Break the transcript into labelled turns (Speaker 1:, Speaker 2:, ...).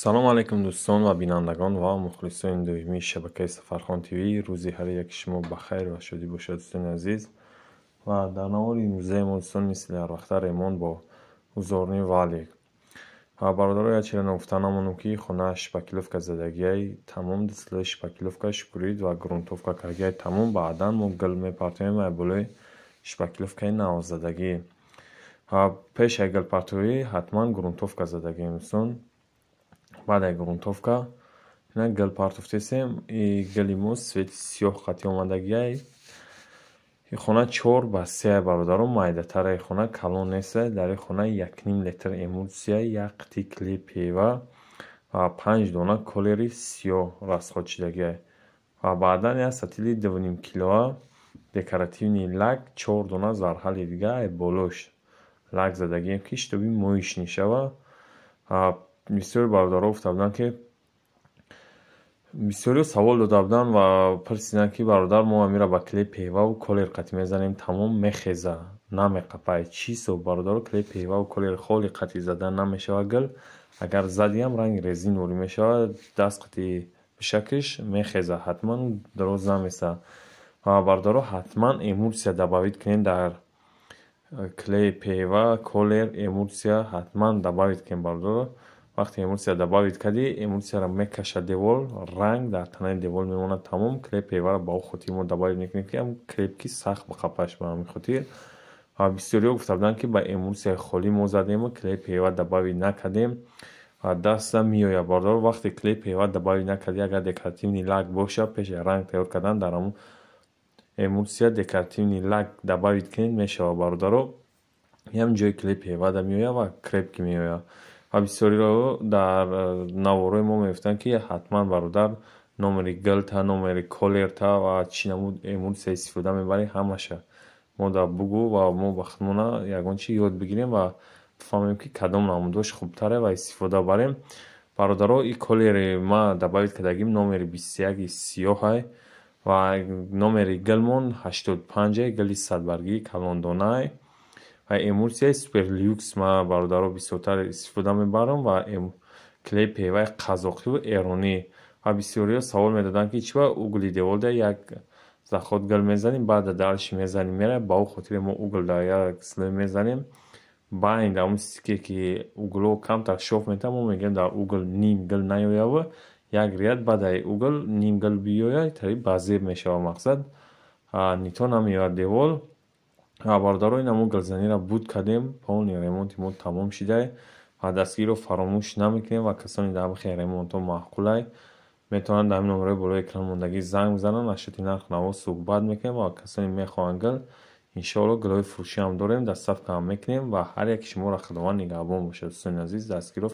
Speaker 1: Салом алайкум, дӯстон ва бинандагон ва мухлисони доимии шабакаи Сафархон ТВ. Рӯзи ҳар яки шумо ба хайр ва шодӣ бошад, дӯстони азиз. Ва дар навори имрӯзаи мо, дӯстон, мисли ҳарвақта ремонт бо узорный валик. Ва, бародаро, як чиро ногуфта намонам, ки хона шпаклёвка задагиай тамом, ду слой шпаклёвка, шкурит ва грунтовка кардагиай тамом. Баъдан мо гил мепартоем ай болои шпаклёвкаи навзадагӣ. Ва пеш ай гилпартоӣ ҳатман грунтовка задагием, дӯстон. Баъд ай грунтовка ина гил партофтесем. И гили мо цвети сиёҳ қатӣ омадагиай. И хона 4 ба 3, бародаро, майдатара, и хона калон неста. Дар и хона 1,5 литр эмулсия, як қитти клей ПВА ва панҷ дона колери сиёҳ расход шудагиай. Ва баъдан як сатили 2,5 килоа декоративный лак, чор дона зарҳали дига ай болош лак задагием, ки чтобы моечный шава. Бисёри бародаро гуфта буданд, ки бисёриҳо савол дода буданд ва пурсиданд, ки бародар, мо амира ба клей ПВАву колер қатӣ мезанем, тамом мехеза, намеқапад, чӣ ҳисоб? Бародаро, клей ПВАву колери холи қатӣ задан намешавад. Гил агар задиам, ранги резин ворӣ мешавад, даст қатӣ бишакиш, мехеза, ҳатман дароз наместа. Ва, бародаро, ҳатман эмулсия добавить кунед дар клей ПВА, колер, эмулсия ҳатман добавить кунед, бародаро. Вақте эмулсия добавить кардӣ, эмулсияро мекашад девол, ранг дар танаи девол мемонад, тамом. Клей ПВАро ба он хотир мо добавить мекунем, ки крепкий, сахт биқапаш, ба ҳамин хотир. Ва бисёриҳо гуфта буданд, ки ба эмулсияи холӣ мо задему, клей ПВА добавить накардем ва даста меояд. Бародаро, вақте клей ПВА добавить накардӣ, агар декоративный лак бошад, пеши ранг тайёр кардан дар ҳамон эмулсия декоративный лак добавить кунед, мешавад, бародаро. Ям ҷои клей ПВА да меояд ва крепкий меояд. Ва бисёриро дар наворҳои мо мегуфтанд, ки ҳатман, бародар, номери гилта, номери колерта ва чӣ намуд эмулсия истифода мебарӣ, ҳамаша мо да бугӯ ва мо ба худмона ягон чи ёд бигирем ва бифаҳмем, ки кадом намудош хубтаре ва истифода барем. Бародаро, и колери ма добавить кардагим номери 21-и сиёҳай ва номери гилмон 85-ай, гили садбаргии калондонаай. Ва эмулсияи Супер Люкс ма, бародаро, бисёртар истифода мебарам ва клей ПВАи қазоқиву эронӣ. Ва бисёриҳо савол медоданд, ки чӣ ба угли деволда як заход гил мезанем, баъда дальше мезанем, мера. Ба он хотире мо угол дар як слой мезанем, байн дар он стике, ки угло камтар шов метавад, мо мегӯем, дар угол ним гил наёяву як ряд баъдаи угол ним гил биёяд, тари базеб мешавад, мақсад, не то намеояд девол. Ва, бародаро, ин ҳамон гилзаниро буд кардем, полный ремонти мо тамом шидай. Ва дастгириро фаромӯш намекунем. Ва касоне дар ҳамин ремонтҳо маъқулай, метавонанд дар ҳамин номерҳои болои экран мондагӣ занг бизананд, нашоти нарху наво суҳбат мекунем. Ва касоне мехоҳанд гил, иншоалло, гилҳои фурӯшӣ ҳам дорем, доставка ҳам мекунем. Ва ҳар яки шуморо Худованд нигаҳбон бошад, дӯстони азиз, дастгиро.